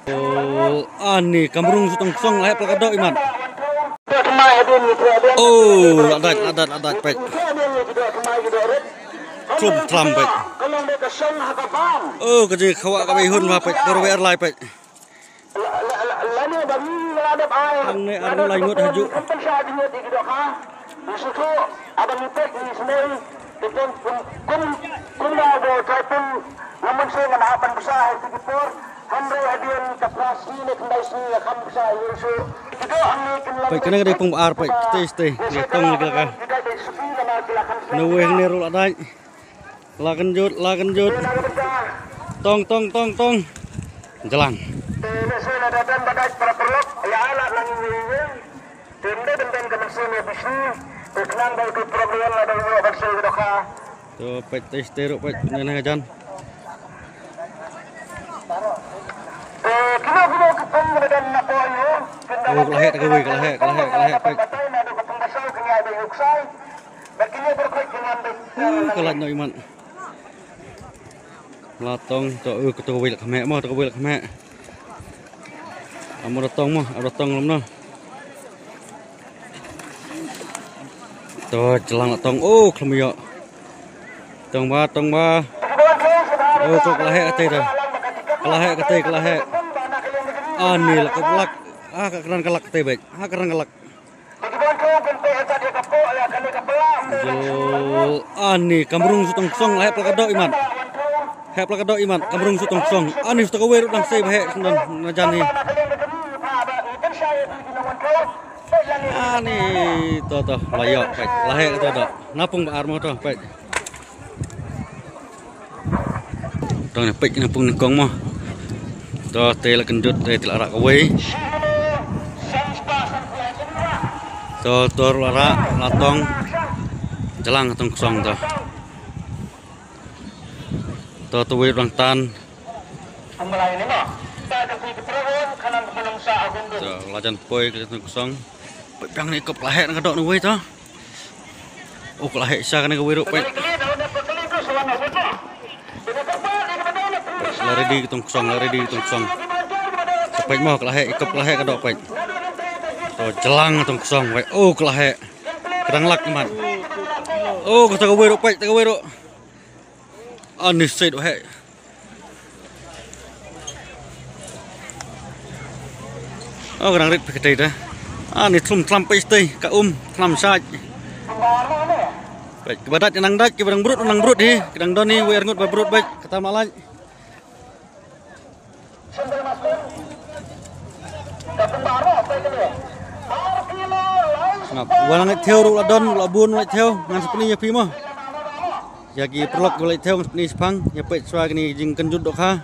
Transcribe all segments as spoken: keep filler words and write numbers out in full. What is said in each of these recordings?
Oh, ani kam rung sutong song la heh pla ka doh imat. Oh, la dait, la dait, la dait peit. Trum tlam peit. Oh, ka jingkhawa ka bei hun ma peit. Ka ruh bei ar lai peit. Hangne ar lai ngut ha ju. Peit kane ka dei pung ba ar peit. Tei tei. Dei tong lagi la ka. Nawei hangne ruh la dait. La kynjut, la kynjut. Tong, tong, tong, tong. Jlang. To peit tei tei ruh peit ne ne jan. Oh, ka la heh ta kawei, ka la heh, ka la heh, ka la heh peit. Oh, ka lait noh imat. La tong to, uh, to kawei la khmeh mo, to kawei la khmeh. Amo da tong mo, amo da tong lom noh. To jlang la tong, oh, khlem ïoh. Tong ba, tong ba. Oh, to ka la heh katei to. Ka la heh katei, ka la heh. Ani la ka lak. Ah, ka kren ka lak katei beit. Ah, kren ka lak. Jol, ani kam rung sutong song la heh pla ka doh imat. Heh pla ka doh imat, kam rung sutong song. Ani sutong kawei ruh dang sei ba heh sendon na jan hi. Ani to to la ïoh peit. La heh to doh. Na pung ba ar mo to peit. To ne peit na pung nyngkong mo. To te la kynjut te te la rah kawei. To to la rah la tong. Jlang tong ksong to. To to wei rang tan. To la jan poi ka tong ksong. Peit biang ne kop la heh na ka doh na wei to. Oh, ka la heh sha kane kawei ruh peit. La ready ka tong ksong, la ready ka tong ksong. Sa peit mo ka la heh, i kop ka la heh ka doh peit. To jlang ka tong ksong peit. Oh, ka la heh. Ka dang lak imat. Oh, kata kawei ruh peit, kata kawei ruh. Ani seit heh. Oh, ka dang rit phi katei te. Ani thlum tlam peit tei, ka um tlam sait. Peit, kiba dait nang dait, kiba dang brut nang brut hi, ki dang don hi wei ar ngut ba brut peit, kata ma lait. Sngap, wa nang lait thew ruh la don, la bun lait thew, ngan sa pyni ïa phi mo. Ïa ki paralok ba lait thew ngan sa pyni shaphang, ïa peit shuwa kine ki jingkynjut dohkha.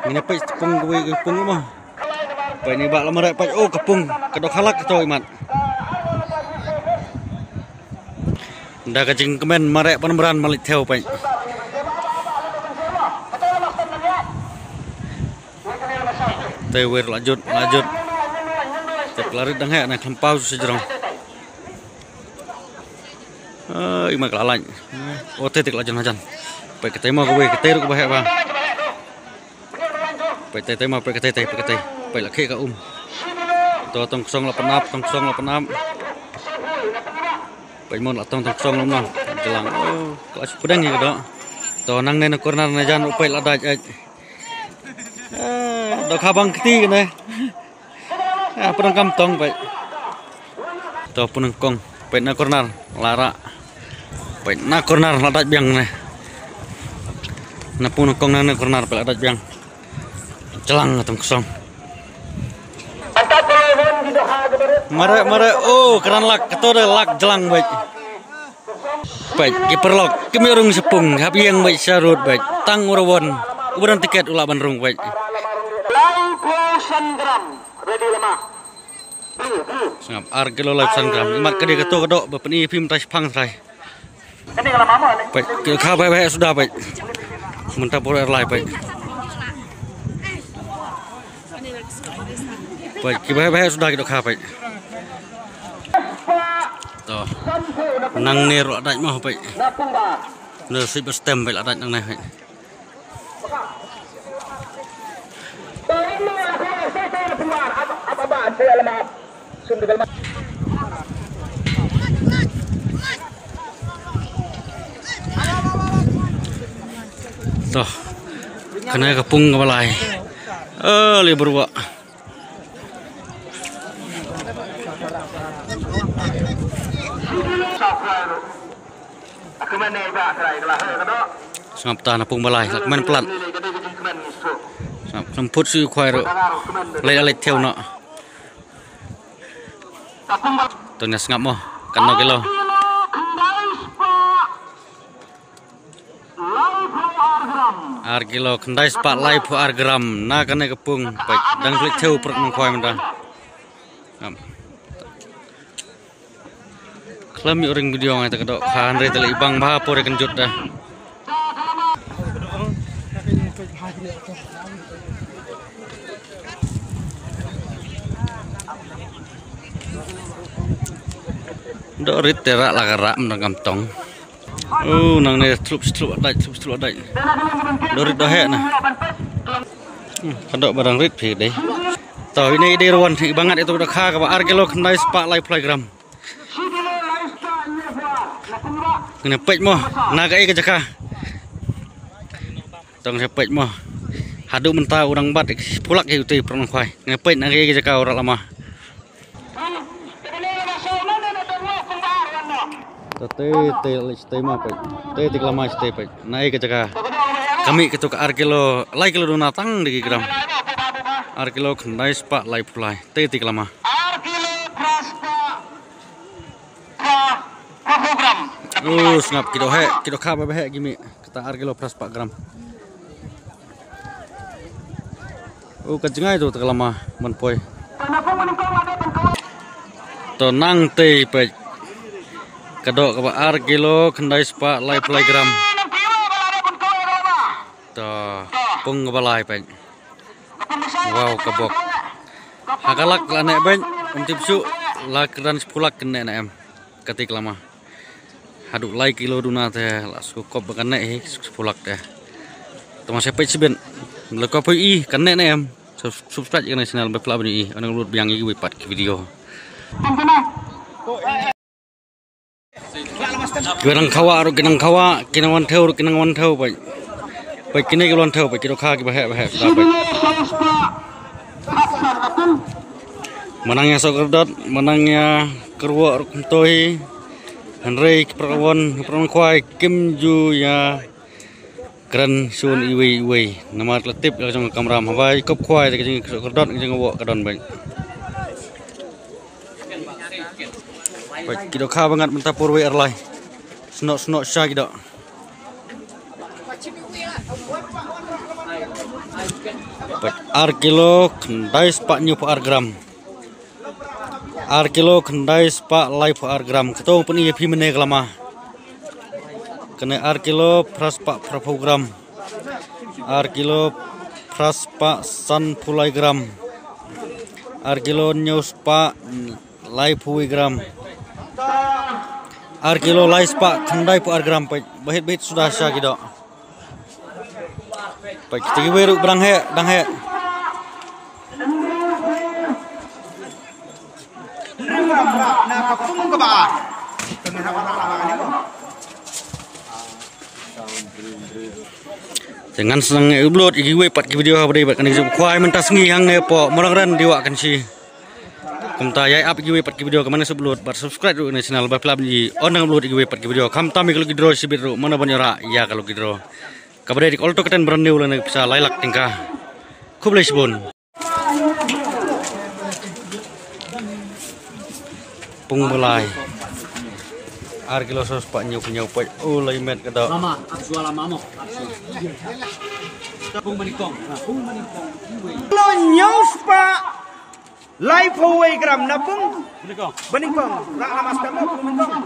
Ngin ïa peit pung kawei ka pung mo. Peit ni bah la mareh peit, oh, ka pung ka dohkha lak kato imat. Da ka jingkmen mareh pan mran ma lait thew peit. Te wer la jut, la jut. Te la rit dang heh na khlampau sha jrong. Ai, ma ka la lait. O te te ka la jan hajan. Peit katei mo kawei, katei ruh kaba heh ba. Peit tei tei mo, peit katei tei, peit katei. Peit la khih ka um. To tong ksong la pynap, tong ksong la pynap. Peit mo la tong tong ksong la pynap. Jlang. Oh, ka la shu pdeng ïa ka doh. To nangne na corner na jan ruh peit la dait ait. Eh, dohkha bang kti kane. Ah, pyndonkam tong peit. To pyndonkong peit na corner la rah. Peit na corner la dait biang ne. Na pyndonkong na corner peit la dait biang. Jlang tong ksong. Mareh, mareh, oh, kren lak, kato de lak jlang peit. Peit, ki paralok kim ïoh rung sha pung, hap ïeng beit sha rud beit. Tang u rawon uba don tiket u lah ban rung beit. Laiphew san gram, ready lama. Sngap, ar kilo laiphew san gram. Imat ka dei kato ka doh ba pyni ïa phi mynta shaphang trai. Peit, ki dohkha bha bha suda peit. Mynta por ar lai peit. Peit, ki bha bha suda ki dohkha peit. To. Nangne ruh la dait mo peit. Na sip stem peit la dait nangne peit. To, kane ka pung kaba lai. Eh, li bru wa. Sngap ta na pung ba lai, la kmen plat. Sngap, sngap put si khwai ru. Lai, lai thew no. To nia sngap mo, kan no kilo. Ar kilo khyndai spah laiphew ar gram na kane ka pung, peit dang klik thew prok nong khwai mynta. Ngam. Khlem ïoh ring video ngai ta ka doh kha hynrei te lei bang bha por ïa kan jut da. Doh rit te rah la ka rah mynta ngam tong. Oh, nangne thlup thlup dai, thlup thlup dai. Doh rit doh heh na. Hmm, ka doh ba dang rit phi dei. To, ine i dei ruan i ba ngat ïa tu da kha kaba ar kilo khyndai spah laiphew lai gram. Ngin peit mo na kaei ka jaka. To ngin peit mo. Haduh mynta u dang bat, pulak ïa u te prong khwai. Ngin peit na kaei ka jaka u rah lama. Te te te te ma peit. Te te lama te peit. Na kaei ka jaka. Kami kitu ka ar kilo, lai kilo duna tang digi gram. Ar kilo khyndai spah laiphew lai. Te te lama. Ar kilo phra spah phra, phra phew gram. Oh, sngap ki doh heh, ki doh kha ba heh ki mih. Kata ar kilo phra spah gram. Oh, ka jngai tu te ka lama ban poi. To nang te peit. Ka doh kaba ar kilo khyndai spah laiphew lai gram. To pung kaba lai peit. Wow, ka bok. Ha ka lak la neh beit, um tip shuh, la kren shiphew lak kane na em. Kati ka lama. Haduh lai kilo duna te la shu kop ba kane hi shiphew lak te. Te ma sa peit shibit. La kop hi kane na em. Sub-, subscribe ïa kane channel ba phi lah ban ïohi. Ynda lut biang ïa kiwei pat ki video. Ki nang khawa ruh ki nang khawa, ki nang wan thew ruh ki nang wan thew peit. Peit kine ki wan thew peit, ki doh kha ki ba heh ba heh suda peit. Mynta ïa soh kordot, mynta ïa kyrwoh ruh kumto hi. Hynrei ki prah wan, ki prah wan khwai kim ju ïa kren shun iwei iwei. Namar la tip la jong ka kamram haba i kop khwai ka jingsoh kordot ka jingwoh ka don beit. Peit ki doh kha ba ngat mynta pur wei ar lai. Snoh snoh sha ki doh. Peit ar kilo khyndai spah hynñiewphew ar gram. Ar kilo khyndai spah laiphew ar gram. Kato pyn ïa phi mynne ka lama. Kane ar kilo phra spah phraphew gram. Ar kilo phra spah sanphew lai gram. Ar kilo hynñiew spah laiphew wei gram. Ar kilo lai spah khyndaiphew ar gram peit. Ba hit ba hit suda sha ki doh. Peit kita kiwei ruh ba dang heh, dang heh. Te ngan sa nang upload ïa kiwei pat ki video haba dei bad kane ka jingkhwai mynta sngi hangne hapoh Mawnongren Dewa Kynshi. Kumta ïa ap ïa kiwei pat ki video ka mane sub lut bad subscribe ruh ïa kane ka channel ba phi lah ban ïohi ynda nga upload ïa kiwei pat ki video, khamtam ïa ka lucky draw shibit ruh mano ban ïoh rah ïa ka lucky draw. Kaba dei dik alto kyrteng brand new lane ka pisa lai lak tyngka. Khublei shibun. Pung ba lai. Ar kilo saw spah hynñiewphew hynñiew peit. Oh, lai met ka doh. Mama, ap shuwa la mama. Ap shuwa. Pung ba nyngkong. Ha, pung ba nyngkong. Kilo hynñiew spah laiphew wei gram na pung ba nyngkong. Ba nyngkong. Rah la master mo pung ba nyngkong.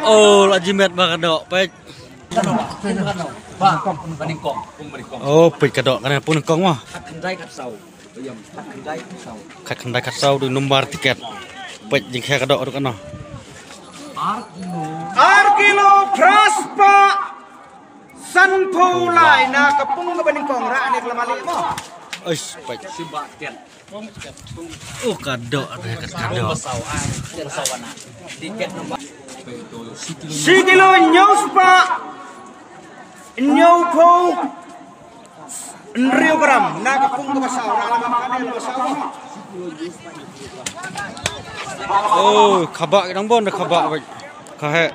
Oh, la jimet ba ka doh peit. Ba, ba nyngkong, pung ba nyngkong. Oh, peit ka doh kane pung nyngkong mo. Khat khyndai khat saw. Khat khyndai khat saw. Khat khyndai khat saw dei number tiket. Peit jingkhia ka doh ruh kano. Ar kilo. Ar kilo phra spah Sanphew lai na ka pung kaba nyngkong, rah ne ka la mali mo. Uish, peit. Oh, ka doh, ka doh. Shi kilo hynñiew spah hynñiewphew hynriew gram na ka pung kaba saw, rah ne ka la mali mo. Oh, kaba ki dang bun, kaba, peit. Ka heh.